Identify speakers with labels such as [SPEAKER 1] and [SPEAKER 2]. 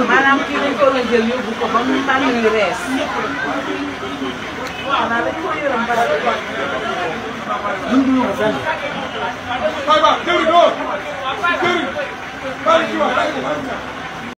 [SPEAKER 1] maanaam kii dañ ko war a jël yóbbu ko ba mu tàmbali rees xanaa dañ ko yërëm ba
[SPEAKER 2] Vai, vai,